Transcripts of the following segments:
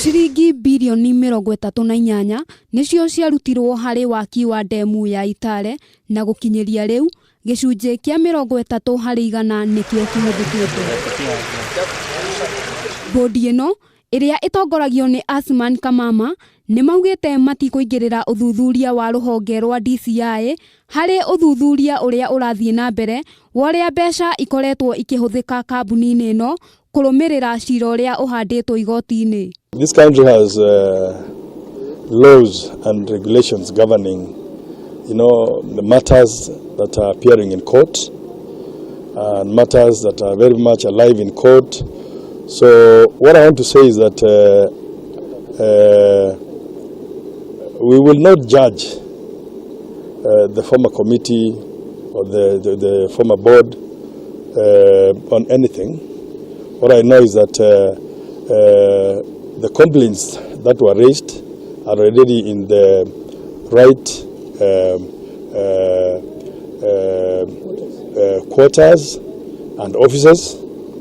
Ciringi birioni 38 nĩcio ciarutirwo harĩ waki wa ndemu ya Itale na gũkinyĩria rĩu gĩcunjĩ kĩa 30% nĩkĩo kĩhũthĩkĩte. Bodi ĩno ĩrĩa ĩtongoragio nĩ Asman Kamama nĩ maugĩte matikũingĩrĩra ũthuthuria wa rũhonge rwa DCI harĩ ũthuthuria ũrĩa ũrathiĩ na mbere wa ũrĩa mbeca ikoretwo ikĩhũthĩka kambuni-inĩ ĩno kũrũmĩrĩra cira ũrĩa ũhandĩtwo igoti-inĩ. This country has laws and regulations governing, the matters that are appearing in court and matters that are very much alive in court. So what I want to say is that we will not judge the former committee or the former board on anything. What I know is that the complaints that were raised are already in the right quarters and offices,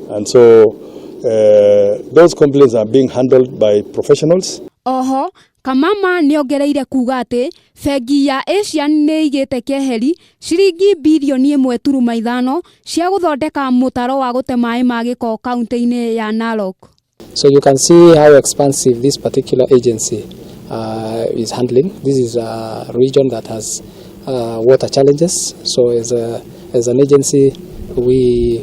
and so those complaints are being handled by professionals. Oho Kamama nĩongereire kuga atĩ bengi ya Asian nĩ ĩigĩte keheri ciringi birioni 1.5 cia gũthondeka mũtaro wa gũte maĩ ma gĩko kaunti-inĩ ya Narok. So you can see how expansive this particular agency is handling. This is a region that has water challenges. So as an agency, we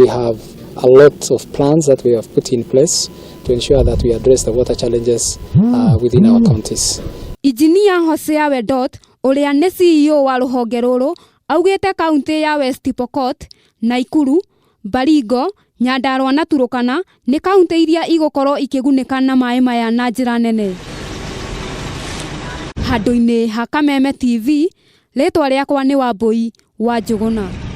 have a lot of plans that we have put in place to ensure that we address the water challenges within our counties. Injinia Hosea Wedot ũrĩa nĩ CEO wa rũhonge rũrũ augĩte kaunti ya West Pokot, Naikuru, Baringo, Nyandarua na Turkana nĩ kaunti iria igũkorwo ikĩgunĩka na maĩ maya na njĩra nene. Handũ-inĩ ha Kameme TV, rĩtwa rĩakwa nĩ Wambui wa Njũgũna.